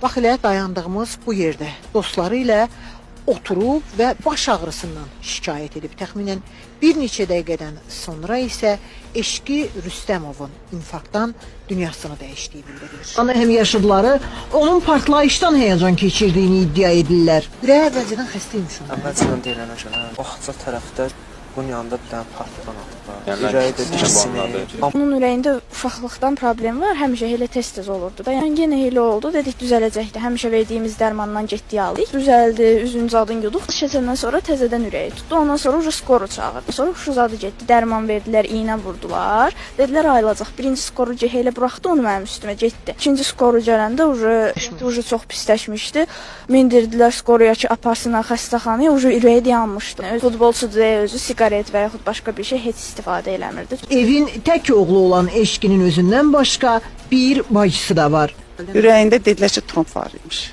Bax elə dayandığımız bu yerdə dostları ilə oturub və baş ağrısından şikayət edib. Təxminən bir neçə dəqiqədən sonra isə Eşqi Rüstəmovun infarktdan dünyasını dəyişdiyi bildirilir. Ana həmyaşıdları onun partlayışdan həyəcan keçirdiyini iddia edirlər. Ürəyi əvvəlcədən xəstə imiş onun. Əvvəlcədən deyilənə görə Baxça tərəfdə bunun yanında bir dənə partdan atıblar. Yəni Ürəyi də ikisini diksinib. banladı. Onun ürəyində uşaqlıqdan problem var, həmişə elə tez-tez olurdu da. Yəni yenə elə oldu, dedik düzələcəkdi. Həmişə verdiyimiz dərmandan getdik aldıq. Düzəldi, üzünü zadın yuduq. Keçəndən sonra təzədən ürəyi tutdu. Ondan sonra ucu skoru çağırdı. Sonra huşu zadı getdi, dərman verdilər, iynə vurdular. Dedilər ayılacaq. Birinci skoru elə buraxdı onu mənim üstümə getdi. İkinci skoru gələndə ucu çox pisləşmişdi. Mindirdilər skoruya ki, aparsınlar xəstəxanaya. Ucu ürəyi dayanmışdı. Futbolçu deyə özü siqaret və yaxud başqa bir şey heç istifadə eləmirdi. Evin tək oğlu olan Eşqinin özündən başqa bir bacısı da var. Ürəyində dedilər ki, tromb var imiş.